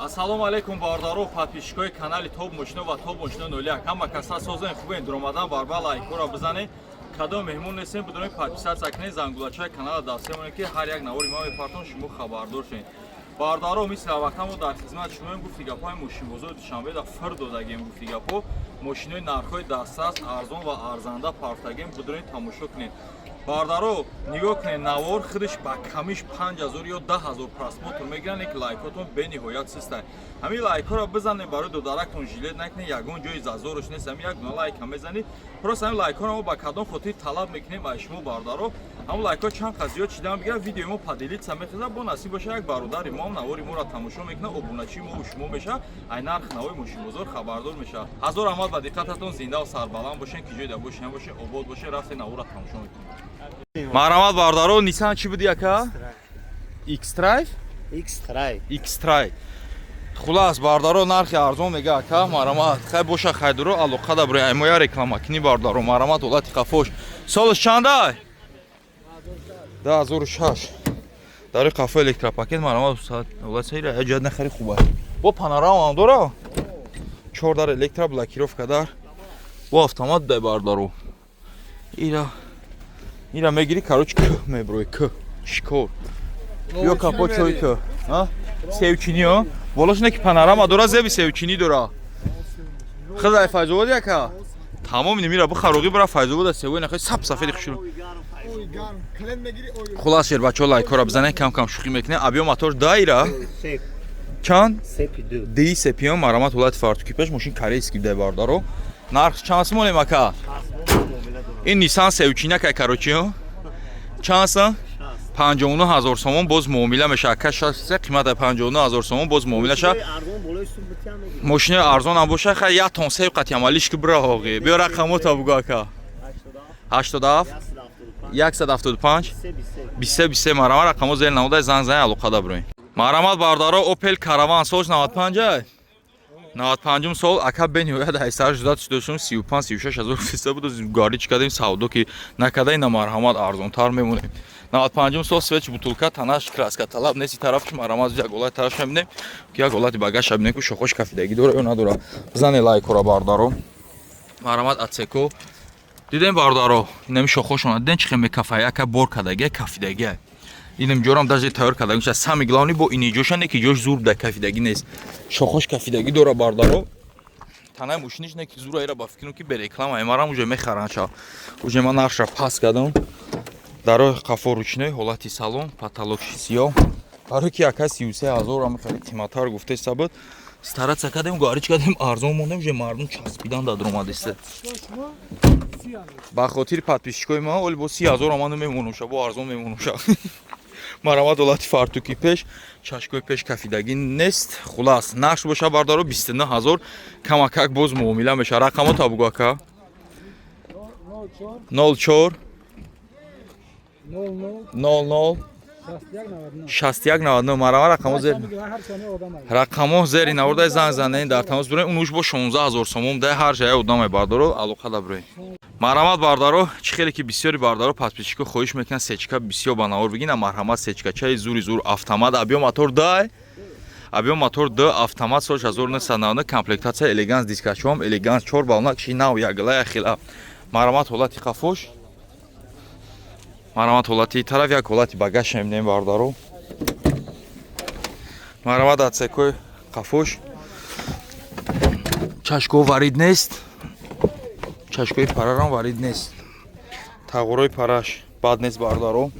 Ассалому алайкум, бародаро, подписчикои канали Топ Мошино ва Топ Мошино 01. Ҳама каса созен, хубен? Дуромадан барба лайкҳоро бизанед. Кадом меҳмон нестем, бидонед, подписаться кунед, зангулачаи канала дастсе монед, ки ҳар як навори ма мепартон, шумо хабардор шавед. Бародаро, мисли ҳарвақта мо дар хизмати шумоем. Гуфти гапҳои мошинбозори Душанбе да фир додагем. Гуфти гапҳо, мошинои нархҳои дастрас, арзон ва арзанда партагем, бидонед, тамошо кунед. Бародаро, нигоҳ кунед, навор худаш ба камиш 5000 ё 10 000 просмотр мегиранд, ки лайкотон бениҳоят систай. Ҳамин лайкҳоро бизанед, барои додарактон жалеть накунед, ягон ҷои зазораш нест. Ҳамин як дона лайка мезанед просто. Ҳамин лайкҳоро мо ба кадом хотир талаб мекунем аз шумо, бародаро? Ҳамон лайкҳо чанд қад зиёд шидан бигирад, видеои мо поделиться мехезад. Бо насиб боша, як бародари мо навори моро тамошо мекунад, обуначии мо шумо мешавад, ай нарх навои мошинбозор хабардор мешавад. Ҳазор раҳмат ба диққататон. Зиндаву сарбаланд бошен, ки ҷойда бошен, бошен, обод бошен. Рафте, навора тамошо мекунем. Марҳамат, бародаро, Nissan чӣ буди, ака? X-Drive? X-Trail. X-Trail. Хулас, бародаро, нархи арзон мега ака. Марҳамат, хай боша, хайдуро алоқа да бирой, мо я реклама кунӣ. Бародаро, марҳамат, ҳолати қафош. Солаш чандай? 2006. Дари қафо электропакет. Марҳамат, ҳолат сайра ҷоят нахари, хуба. Бо панорама ҳам дора, чор дар электро, блокировка дар, бо автомат дай. Бародаро, ира мегири, короче, к меброи, к шикор ё капо чой к севчини о болош не ки панорама дора, зеби севчини дора. Хизай Файзобод яка тамом немира бихароғи бира Файзобода севои нахои сап сафеди хушру. Хулас, шербачаҳо, лайкҳоро бизанед. Кам кам шӯхӣ мекунем. Объём мотор дайра чанд? Ди сепиём. Марҳамат, ҳолати фартуки пеш. Мошин корейский дай, бародаро. Нарх чанд сомонем, ака? Ин Nissan севчинакай, короче, чанд са? 59 000 сомон, боз муомила мешавад. Ака, шаст қимата 59 000 сомон, боз муомила шавад. Мошинои арзон ҳам боша, хай, як тон сев қати амалиш ки бира оғи. Биё, рақамота бугӯ, ака. 87 175 23 23. Марҳамат, рақамо зери намудай, занг зани, алоқада бироем. Марҳамат, бародаро, Opel Caravan солш 95 ай, 95 сол, ака. Бениҳоят ҳайсар ждать шудашум, 35 36 ҳазор фиста буд, гарди чӣ кардем, савдо ки накарда. Ина, марҳамат, арзонтар мемонем. 95 сол, свеч бутулка, танаш краска талаб нест. Тараф марҳамат, як ҳолати тараф мебинем, ки як ҳолати багаша бинем, ки шохош кафидагӣ дора ё надора. Бизане лайкора, бародаро. Марҳамат, отсеко дидем, бародаро, инами шохошона дидем, чӣ хел мекафа. Яка бор кардагия, кафидагия. Инам ҷорам даже тайёр карда меша. Самый главный бо ини ҷоша не ки ҷош зур да, кафидагӣ нест, шохош кафидагӣ дора, бародаро. Танаи мошиниш не ки зура. Ира ба фикрам, ки бе реклама эмарам уже мехаранд ша. Уже ман нархша пас кардам. Дарои қафо ручной, ҳолати салон, потолок сиёҳ. Барои ки ака 33 000 ам хеле қиматтар гуфтеста буд, стараться кардем, гарич кардем, арзон мондем. Уже мардум часпидан дар омадеста. Ба хотири подписчикои ма оли бо 30 000 аман мемонум ша, бо арзон мемонум ша. Марҳамат, ҳолати фартуки пеш, чашкои пеш кафидагӣ нест. Хулас, нарх боша, бародаро, 29 000, камакак боз муомила меша. Рақамота бугӯ, ака. 04 00 61 99. Марҳамат, рақамо зери навордай, занг занед, дар тамос бирем. Унуш бо 16 000 сомон дай, ҳар жая одамай, бардаро, алоқада бирем. Марҳамат, бардаро, чӣ хеле ки бисёри бардаро, подписчико хоҳиш мекунанд, сечка бисёр ба навор бигина. Марҳамат, сечкачаи зури зур, автомат, объём мотор дай, объём мотор д, автомат, соли 1999, комплектация элеганс, дискачом элеганс, чор балнак ши нав, ягла яхила. Марҳамат, ҳолати қафош. Марҳамат, ҳолати тараф, як ҳолати багаж мебинем, бародаро. Марҳамат, отсекои қафош, чашко варид нест, чашкои парарам варид нест, тағурои параш бад нест, бародаро.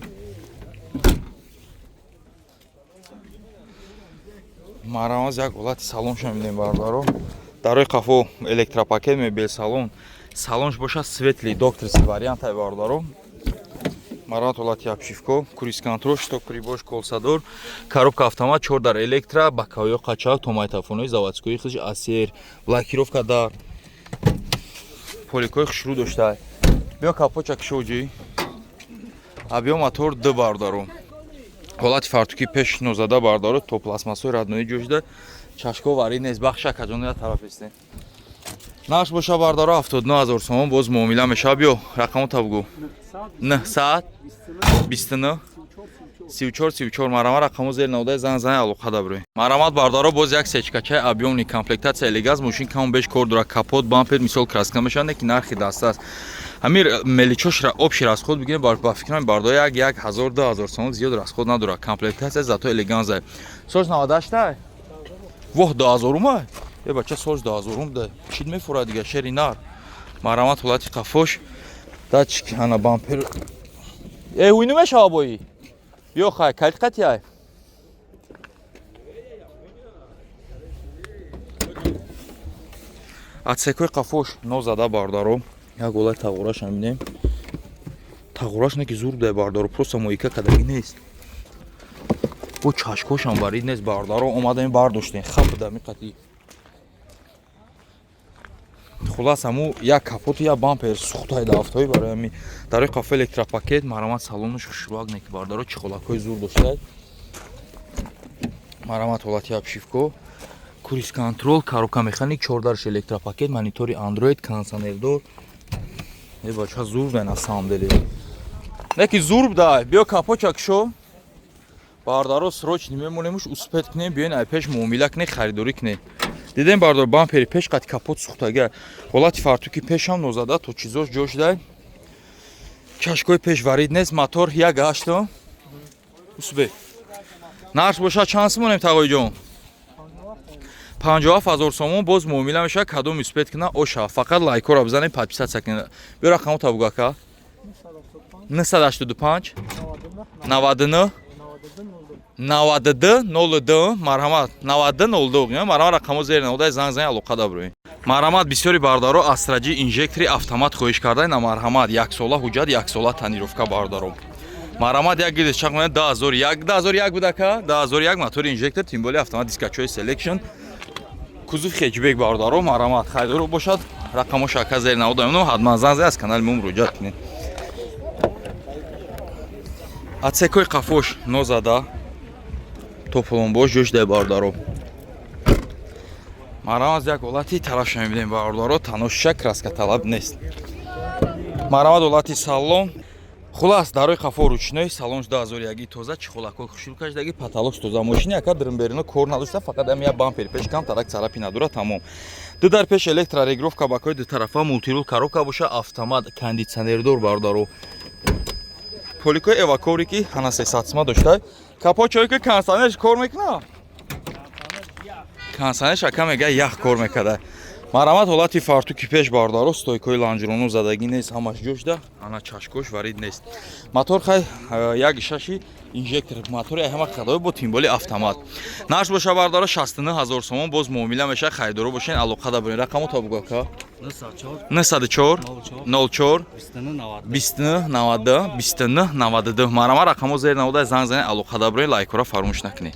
Марҳамат, як ҳолати салонша мебинем, бародаро. Дарои қафо электропакет, мебел салон, салонш бошад светлый, докторский вариантай, бародаро. Марҳамат, ҳолати обшивко, круиз контроль, щиток прибор, колсадор, коробка автомат, чор дар электро, боковоё қачак, то майтафонои заводскои худш асер, блокировка дар, поликои хушрӯ дошта. Биё, капоча кишоҷӣ. Объём мотор д, бародаро. Ҳолати фартуки пеш нозада, бародаро, то пластмассои роднои ҷошида, чашко варид нест. Бахша каҷон я тараф истем. Нарх боша, бардаро, 79 000 сомон, боз муомила мешава. Биё, рақамота бугӯ. 929. 34 34. Марҳамат, рақамо зер наводаи, занг зани, алоқа дабрӯй. Марҳамат, бардаро, боз як сечкачаи объёмный, комплектация Элегаз. Мошин кам беш кор дорад, капот, бампер, мисол, краска мешаванд, ки нархи даста аст. Ҳамир мелочошра общий расход бигирем, ба фикрам, бардо, як ҳазор, 2000 сомон зиёд расход надорад. Комплектация зато элеганза. Сош 98. Воҳ, 2000-ума е, бача, сош 2000-ум да чид мефурад дига, шери нар. Марҳамат, ҳолати қафош, датчик, ана бампер. Э, уйну мешава бои ё хай калит қатиай. Отсекои қафош нозада, бардаро. Як голаи тағораша мебинем, тағораш не ки зур дай, бардаро, просто мойка кадаги нест, бо чашкошам варид нест, бардаро. Омадаем, бардоштем, хап дами қати. Хулас, ҳаму як капоту як бампер сухтай дафтои. Барои ҳами дарои қафо электропакет. Марҳамат, салонаш хушрӯак не ки, бардаро, чиқолакҳои зур доштай. Марҳамат, ҳолати обшивко, круиз контроль, коробка механик, чордарш электропакет, монитори андроид, кондиционердор. Э, бача, зур дай, на самом деле не ки зур дай. Биё, капоча кшо, бардаро, срочно мемонемуш, успеть кунем, биёен, ай пеш муомила кунем, харидорӣ кунем. Дидем, бардор, бампери пеш қати капот сухтага. Ҳолати фартуки пешам нозада, то чизош ҷош дай, чашкои пеш варид нест. Мотор як ҳашто усбе. Нарх бошад чанд сомонем, тағоиҷон? 57 000 сомон, боз муомила мешавад. Кадом успеть куна, оша фақат лайкора бизанем, подписаться кунед. Биё, рақамо табугака: 985 99 92 02. Марҳамат, 92 02. Марҳамат, рақамо зери наводаи, занг зани, алоқа дабрӯед. Марҳамат, бисёри бардаро Астра Ҷи инжектори автомат хоҳиш карда. На, марҳамат, яксола ҳуҷҷат, яксола тонировка, бардаро. Марҳамат, як гирдиш чақ мена 2001, 2001 будака, 2001, мотори инжектор, тем более автомат, дискачои селекшн, кузов хэтчбек, бардаро. Марҳамат, харидоро бошад, рақамо шака зери наводаи, ҳатман занг зани, аз канали мо муроҷиат кунед. Отсекои қафош нозада, тополонбош ҷош дай, бардаро. Марҳамат, як ҳолати тарафша мебинем, бародаро, таношша краска талаб нест. Марҳамат, ҳолати салон. Хулас, дарои қафо ручной, салонш 2001 тоза, чехолакҳо хушрӯ кашидаги, потолокш тоза. Мошини ака дрмберино кор надошта, фақат ам як бампери пеш кам тарак царапина дора, тамом. Ду дар пеш электрорегулировка, бакои дутарафа, мультирул, коробка боша автомат, кондитсионердор, бародаро. Поликои эвакори ки ҳана сесатсма дошта. Капот чое ки кондиционерш кор мекуна, кондиционерш, ака мега, ях кор мекарда. Марҳамат, ҳолати фартуки пеш, бародаро, стойкои лонжерону задагӣ нест, ҳамаш ҷошда, ана чашкош варид нест. Мотор хай як шаши инжектор, мотори ҳама хадои бо тем более автомат. Нарх боша, бародаро, 69 ҳазор сомон, боз муомила мешавад. Харидоро бошен, алоқа дабурен. Рақамо та бугака: 904 04 29 92 29 92. Марҳамат, рақамо зери навода, занг занед, алоқа дабурен, лайкора фаромӯш накунед.